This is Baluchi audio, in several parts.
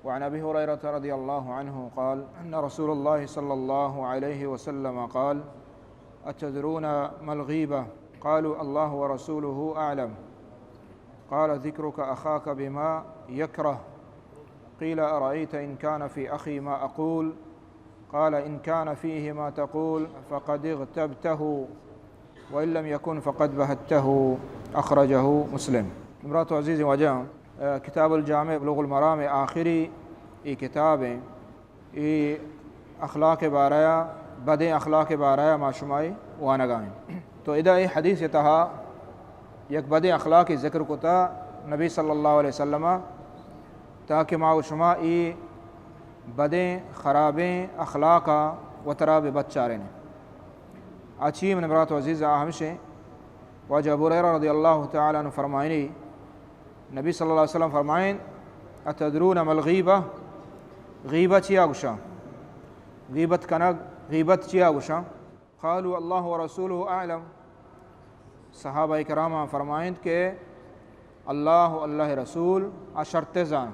وعن أبي هريرة رضي الله عنه قال: أن رسول الله صلى الله عليه وسلم قال: أتدرون ما الغيبة؟ قالوا: الله ورسوله أعلم. قال: ذكرك أخاك بما يكره. قيل: أرأيت إن كان في أخي ما أقول؟ قال: إن كان فيه ما تقول فقد اغتبته، وإن لم يكن فقد بهته. أخرجه مسلم. برات و عزیز واجہ، کتاب الجامع بلوغ المرام آخری ای کتاب ہیں۔ ای اخلاق بارہ، بدیں اخلاق بارہ ما شمائی وانگا ہیں۔ تو ادا ای حدیث تہا یک بدیں اخلاق ذکر کتا نبی صلی اللہ علیہ وسلم، تاکہ ما و شما ای بدیں خرابیں اخلاق وترا بہ بچاریں۔ آ چی من برات و عزیز آ ہمشیں، واجہ ابو ہریرہ رضی اللہ تعالی عنہ فرمائنی، نبی صلی اللہ علیہ وسلم فرمائیں: أتدرون ما الغيبة؟ غیبت چیا گوشاں؟ غیبت کنگ، غیبت چیا گوشاں؟ قالوا: الله ورسوله أعلم. صحابہ کرام فرمائیں کہ اللہ و اللہ رسول آ شرتر زان۔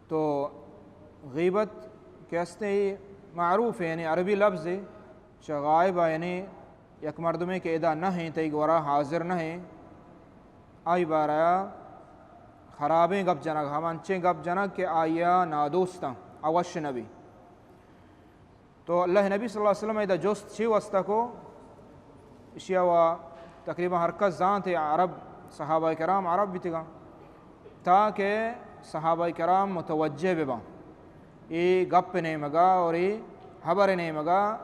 تو غیبت کہ ہستے معروف ہے، یعنی عربی لفظ ہے، چہ غائب، یعنی یک مردمے کہ ادا نہ ہیں، تئی گورا حاضر نہ ہیں، آئی بارہ خرابیں گپ جنگ، ہم انچیں گپ جنگ کہ آئیا نادوستاں، آ وش نبی۔ تو اللہ نبی صلی اللہ علیہ وسلم ادا جست چی واسطہ کو؟ اشیا و تقریباً ہر کس زانت عرب، صحابہ کرام عرب بیتگاں، تاکہ صحابہ کرام متوجہ بباں ای گپ نیمگا اور ای خبر نیمگا۔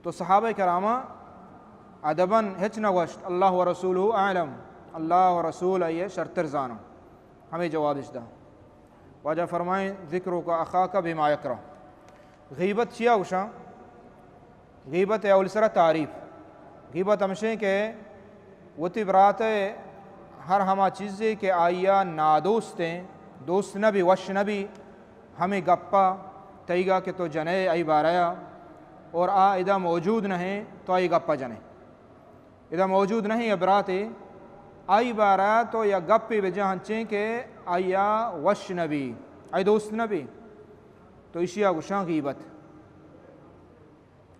تو صحابہ کرام ادباً ہچ نہ گوشت، اللہ و رسولہ اعلم، اللہ و رسول آئیے شرتر زاناں۔ ہمیں جوابش دا۔ واجہ فرمائیں: ذکرک اخاک بما یکرہ۔ غیبت چیا گوشاں؟ غیبت ء اولی سرا تعریف۔ غیبت ہمشیں کہ وتی برات ء ہر ہما چیزے کہ آئیا نادوستیں، دوست نہ بی، وش نہ بی، ہمیں گپا تئیگا کہ تو جنئے آئی بارہ ء اور آ ادا موجود نہ ہیں، تو آئی گپا جنئے۔ ادا موجود نہ ہیں یا براتے، آئی بارہ تو یا گپے بجا ہنچیں کہ آئیا وش نہ بی، آئی دوست نہ بی، تو اشیا گوشاں غیبت۔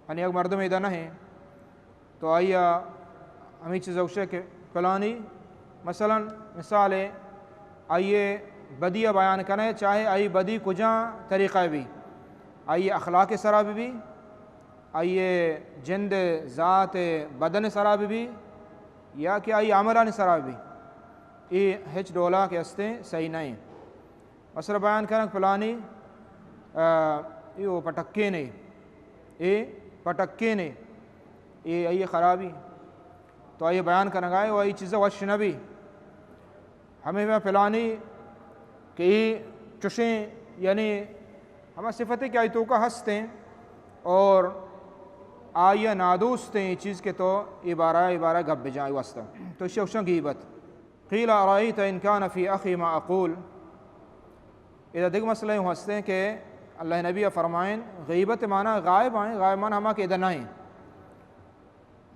یعنی یک مردم ادا نہ ہیں تو آئیا ہمیں چیز گوشے کہ پلانی، مثلاً مثال ہے، آئیے بدی بیان کنے، چاہے آئی بدی کجا طریقہ بی، آئی اخلاق سرا بی، آئی جند ذات بدن سرا بہ بی یا کہ آئی عملانی سرا بہ بی، اے ہچ ڈولا کہ استیں صحیح نہ ایں۔ مثلا بیان کنگ پلانی، آ، اے او پٹکینے، اے پٹکینے، اے آئی خرابی، تو آئی بیان کنگائے و آئی چیزا وش نہ بی۔ ہمے میں پلانی کہ اے چشیں، یعنی ہما صفتے کہ آئی توکا ہستیں اور آئی نادوستیں اے چیز کہ تو اے بارہ، اے بارہ گپ بجاں اے واسطہ۔ تو اشی اوشاں غیبت۔ قیل ارأیت ان کان فی اخی ما اقول۔ ادا دگہ مسئلہ ہوں ہستیں کہ اللہ نبی فرمائیں، غیبت معنی غائب آئیں، غائب معنی ہما کہ ادا نہ ایں۔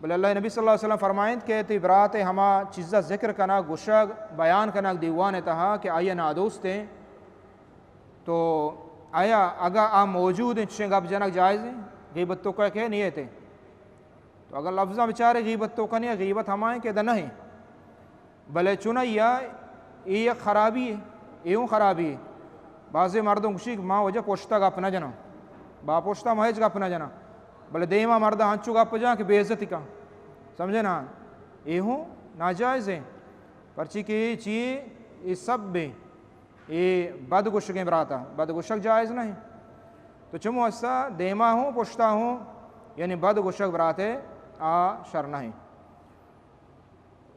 بلے اللہ نبی صلی اللہ علیہ وسلم فرمائنت کہ تئی برات ہما چیزا ذکر کنگ، گوشگ، بیان کنگ دیوان تہا کہ آئی نادوست ایں، تو آیا اگا آ موجود ایں، چشیں گپ جنگ جائز ایں؟ غیبت توکا کہ نیت ایں۔ تو اگر لفظاں بچارے غیبت توکا نہیں، غیبت ہما ایں کہ ادا نہ ایں۔ بلے چونایا اے یک خرابی اے، اے اوں خرابی اے۔ بازیں مردم گوشی کہ ما وجہ پشتا گپ نہ جناں، با پشتا ما ہچ گپ نہ جناں، بلے دیما مردا ہنچو گپ جاں کہ بے عزتی کن، سمجھے نا؟ اے ہوں ناجائز ایں، پرچی کہ اے چی اے سب بے، اے بد گوشگیں براتا، بد گوشگ جائز نہ ایں۔ تو چمو ہستا دیما ہوں پشتا ہوں، یعنی بد گوشگ براتے آ شر نہ ایں۔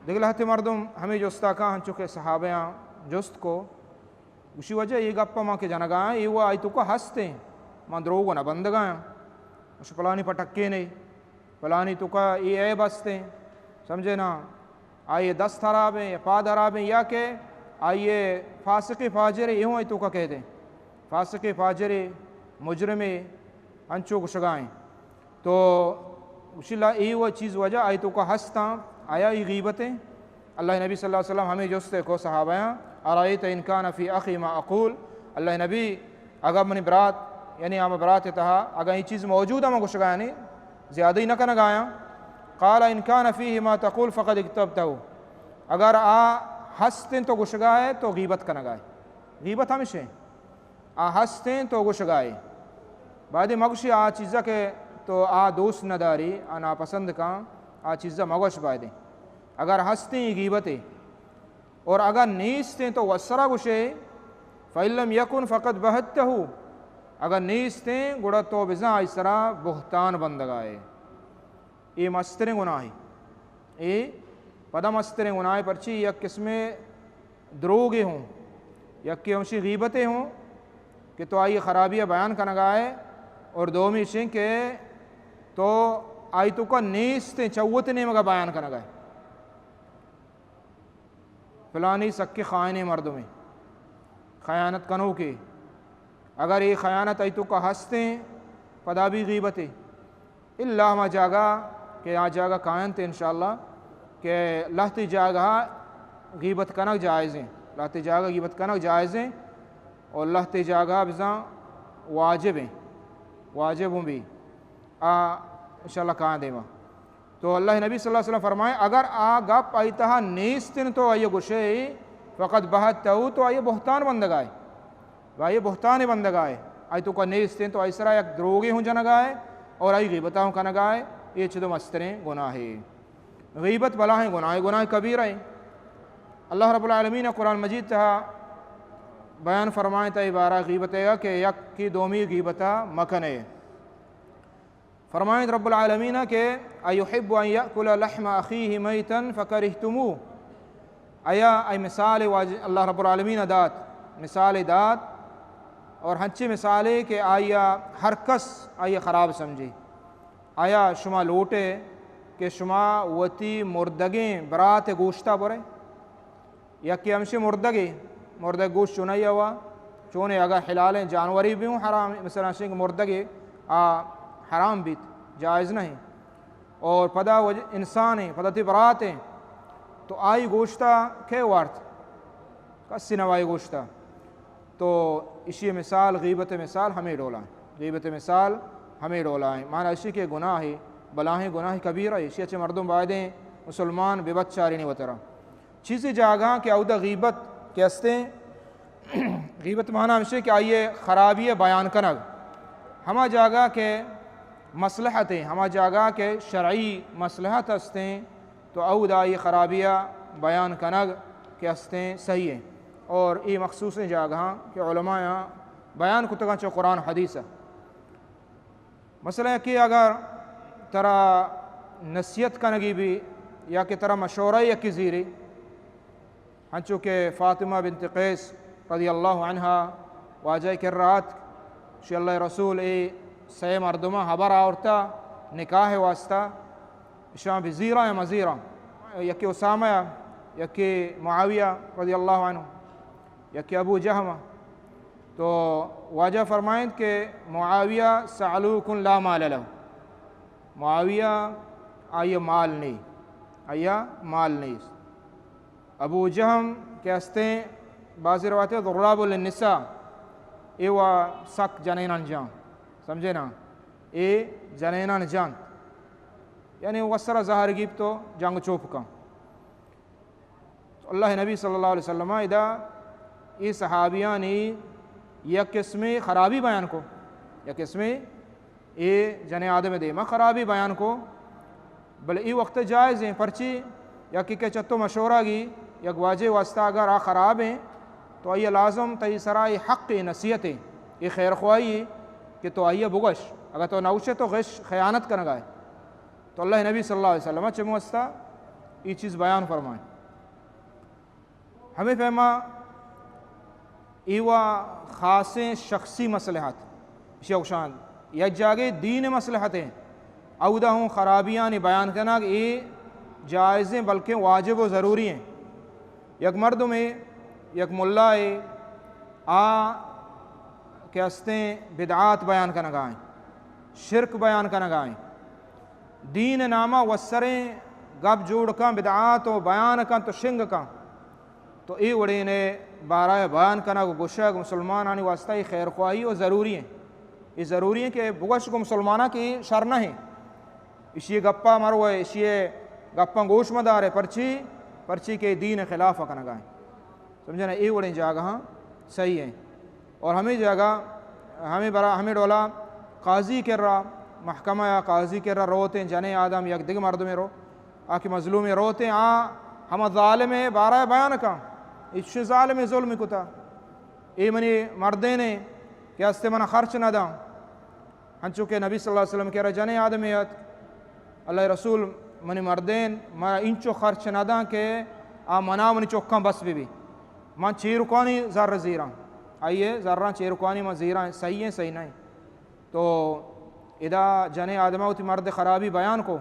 دگہ لہتے مردم ہمے جستا کاں، ہنچو کہ صحابیاں جست کو، گوشی وجہ اے گپا ما کہ جنگا آں، اے و آئی توکا ہستیں، ما دروگ نہ بندگا آں۔ گوشی پلانی پٹکینے، پلانی توکا اے عیب ہستیں، سمجھے نا؟ آئی دست خرابیں یا پاد خرابیں یا کہ آئی فاسق فاجرے، اے ہوں آئی توکا کہتے۔ فاسق فاجرے، مجرمے، ہنچو گوشگا ایں۔ تو گوشی لا اے و چیز وجہ آئی توکا ہستاں، آیا اے غیبت ایں؟ اللہ نبی صلی اللہ علیہ وسلم ہمے جستے کو صحابیاں، ارأیت ان کان فی اخی ما اقول، اللہ نبی، اگاں منی برات، یعنی ہما برات تہا اگاں اے چیز موجود ہم گوشگا، یعنی زیادہ ہی نہ کنگایاں۔ قال ان کان فیہ ما تقول فقد اغتبتہ، اگر آ ہستیں تو گوشگائے تو غیبت کنگائے۔ غیبت ہمشیں، آ ہستیں تو گوشگائے۔ بعد مگوشی آ چیزا کہ تو آ دوست نداری، آ ناپسند کن، آ چیزا مگوش۔ بعد اگر ہستیں، غیبتے۔ اور اگر نیستیں تو وسرا گوشے، فإن لم یکن فقد بہتہ، اگر نیستیں گڑا تو بزاں آئی سرا بہتان بندگائے۔ اے مستریں گناہے۔ اے پدا مستریں گناہے، پرچی یک قسمے دروگے ہوں، یکے ہمشی غیبتے ہوں کہ تو آئی خرابی بیان کنگائے، اور دومی شیں کہ تو آئی توکا نیستیں چوت نیمگا بیان کنگائے۔ فلانی سکیں خائنیں مردمے، خیانت کنوکے۔ اگر اے خیانت آئی توکا ہستیں، پدا بھی غیبتے۔ الا ہما جاگہ کہ آ جاگہ کاینت انشاءاللہ کہ لہتے جاگہ غیبت کنگ جائزیں، لہتے جاگہ غیبت کنگ جائزیں، اور لہتے جاگہ بزاں واجبیں، واجب ہوں بھی۔ آ انشاءاللہ کاینت دیما۔ تو اللہ نبی صلی اللہ علیہ وسلم فرمائے، اگر آ گپ آئی تہا نیستن تو آئی گوشے، فقد بہتہ، تو آئی بہتان بندگائے، و آئی بہتان بندگائے۔ آئی توکا نیستن تو آئی سرا یک دروگے ہوں جنگائے اور آئی غیبتا ہوں کنگائے۔ اے چدو مستریں گناہے۔ غیبت بلاہیں گناہے، گناہ کبیرہ ہے۔ اللہ رب العالمین قرآن مجید تہا بیان فرمائے تا عبارہ غیبت ہے کہ یک کی دومی غیبتا مکنے۔ فرمائیت رب العالمین کہ ایحب ان یأکل لحم اخیہ میتا فکرہتموہ، آیا ای مثال واج-، اللہ رب العالمین دات، مثال دات، اور ہنچی مثالے کہ آیا ہر کس آیا خراب سمجھی۔ آیا شما لوٹے کہ شما وتی مردگیں برات گوشتا برے؟ یکے ہمشی مردگے، مردگ گوشت چونائی ہوا، چونے اگر حلالیں جانوری بھی ہوں حرام، مثلاً شنگ مردگے آ حرام بیت، جائز نہیں۔ اور پدا وجہ انسانیں، پدا تی براتیں، تو آئی گوشتا کئے وارت؟ کسی نوائی گوشتا۔ تو اشی مثال، غیبت مثال ہمیں ڈولا ہیں۔ غیبت مثال ہمیں ڈولا ہیں۔ معنی اشی کہ گناہ، بلاہیں گناہ کبیرہ ہے۔ اشی اچھے مردم بایدیں مسلمان بے بچارینی وترا۔ چیزے جاگہ کہ اودا غیبت کہ استیں، غیبت معنی ہمشی کہ آئیے خرابی بیان کنگ۔ ہما جاگہ کہ مصلحت ہیں، ہما جاگہ کہ شرعی مصلحت استیں، تو اودا آئی خرابی بیان کنگ کہ استیں صحیح ہیں۔ اور اے مخصوصیں جاگہاں کہ علماء بیان کتگاں چو قرآن و حدیث۔ مثلاً یکے اگر ترا نصیحت کنگی بی یا کہ ترا مشورہ یکے زیری، ہنچو کہ فاطمہ بنت قیس رضی اللہ عنہا واجہ کرا آتک، شی اللہ رسول اے سئے مردماں حبر آورتا نکاح واسطہ، اشاں بزیراں یا مزیراں؟ یکے اسامہ، یکے معاویہ رضی اللہ عنہ، یکے ابو جہم۔ تو واجہ فرمائنت کہ معاویہ صعلوک لا مال لہ، معاویہ آئی مال نہیں، آئی مال نہیں۔ ابو جہم کہ استیں، بعضی روایت ضراب للنساء، اے وا سک جنینان جان، سمجھے نا؟ اے جنینان جان، یعنی وسرا زہر گیپت و جنگ چوپ کن۔ تو اللہ نبی صلی اللہ علیہ وسلم ادا اے صحابیانی یک قسمے خرابی بیان کو، یک قسمے اے جنیں آدم دیما خرابی بیان کو، بلے اے وقت جائز ہیں، پرچی یکے کہ چتو مشورہ گی یک واجہ واسطہ اگر آ خراب ہیں تو آئی لازم تئی سرا اے حق نصیحت ہے، اے خیر خواہی ہے کہ تو آئی بگوش، اگر تو نہ گوشے تو غش خیانت کنگا ہے۔ تو اللہ نبی صلی اللہ علیہ وسلم چمو واسطہ اے چیز بیان فرمائیں۔ ہمے پیما اے وا خاصیں شخصی مصلحت، اشیا گوشان یک جاگے دین مصلحت ہیں، اودا ہوں خرابیانی بیان کنگ اے جائزیں بلکیں واجب و ضروری ہیں۔ یک مردمے، یک ملائے، آ کہ استیں بدعات بیان کنگائیں، شرک بیان کنگائیں، دین ناما وسریں گپ جوڑ کن، بدعات و بیان کن تو شنگ کن۔ تو اے وڑیں بارہ ءَ بیان کنگ و گوشگ مسلمانانی واسطہ اے خیرخواہی و ضروری ایں۔ اے ضروری ایں کہ بگوش گوں مسلماناں کہ اے شر نہ ایں۔ ایشی ءِ گپاں مرو، ایشی ءِ گپاں گوش مدارے، پرچی؟ پرچی کہ اے دین ءِ خلاف ءَ کنگ ءَ ایں۔ سمجھنا، اے وڑیں جاگہاں صحیح ایں۔ اور ہمے جاگہ، ہمے برا، ہمے ڈولا قاضی کرا، محکمہ یا قاضی کرا روتیں جنیں آدم یک دگہ مردمے رو، آ کہ مظلومے روتیں، آ ہما ظالم ءِ بارہ ءَ بیان کن، اے چشیں ظالمے ظلم کتا، اے منی مردینے کہ استے منا خرچ نہ داں۔ ہنچو کہ نبی صلی اللہ علیہ وسلم کرا جنیں آدمے ات، اللہ ءِ رسول، منی مردین، ما انچو خرچ نہ داں کہ آ منا منی چکاں بس بہ بی۔ من چیرکانی زر زیراں، آئی ءِ زراں چیرکانی من زیراں، صحیح ایں، صحیح نہ ایں۔ تو ادا جنیں آدم ءَ وتی مرد ءِ خرابی بیان کو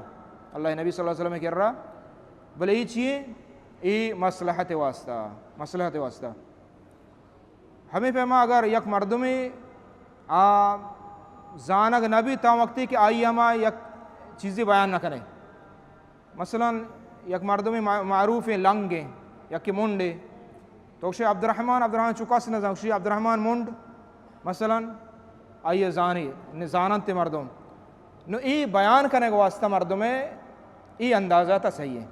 اللہ ءِ نبی صلی اللہ علیہ وسلم کرا، بلے اے چی ایں؟ اے مصلحت ءِ واسطہ، مصلحت ءِ واسطہ۔ ہمے پیما اگر یک مردمے آ زانگ نہ بیت، تاں وقتی کہ آئی ہما یک چیزے بیان نہ کنے، مثلاً یک مردمے ما-، معروفیں لنگیں، یکے منڈے، تو گوشے عبدالرحمن، عبدالرحمن چو کس نہ زان، گوشی عبدالرحمن منڈ، مثلاً آئی زانی، نہ زاننت مردم۔ نو اے بیان کنگ واسطہ مردم ءِ اے اندازہ تا صحیح ایں۔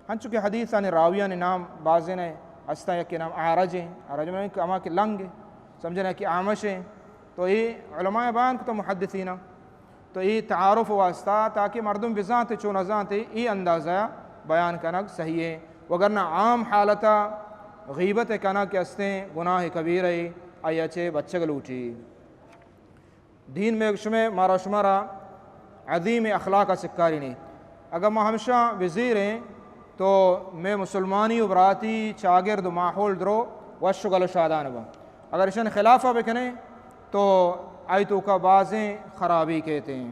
ہنچو کہ حدیثانی راویانی نام بازیں ہستاں، یکے نام اعرج ایں، اعرج من ہما کہ لنگ ایں، سمجھنا کہ اعمش ایں۔ تو اے علماء بیان کتا، محدثیناں۔ تو اے تعارف واسطہ، تاکہ مردم بزانت چو نہ زانت، اے اندازہ بیان کنگ صحیح ایں۔ وگرنہ عام حالتا غیبت کنگ کہ استیں گناہ کبیرہ ایں، آئی ءَ چہ بچگ لوٹی۔ دین مئے شمئے، مارا شمارا عظیم اخلاق ءَ سکارینی۔ اگر ما ہمشاں بزیریں تو مئے مسلمانی و براتی چاگرد و ماحول درو وش و گل و شادان باں۔ اگر اشانی خلاف ءَ بکنیں تو آئی توکا بازیں خرابی کیتیں۔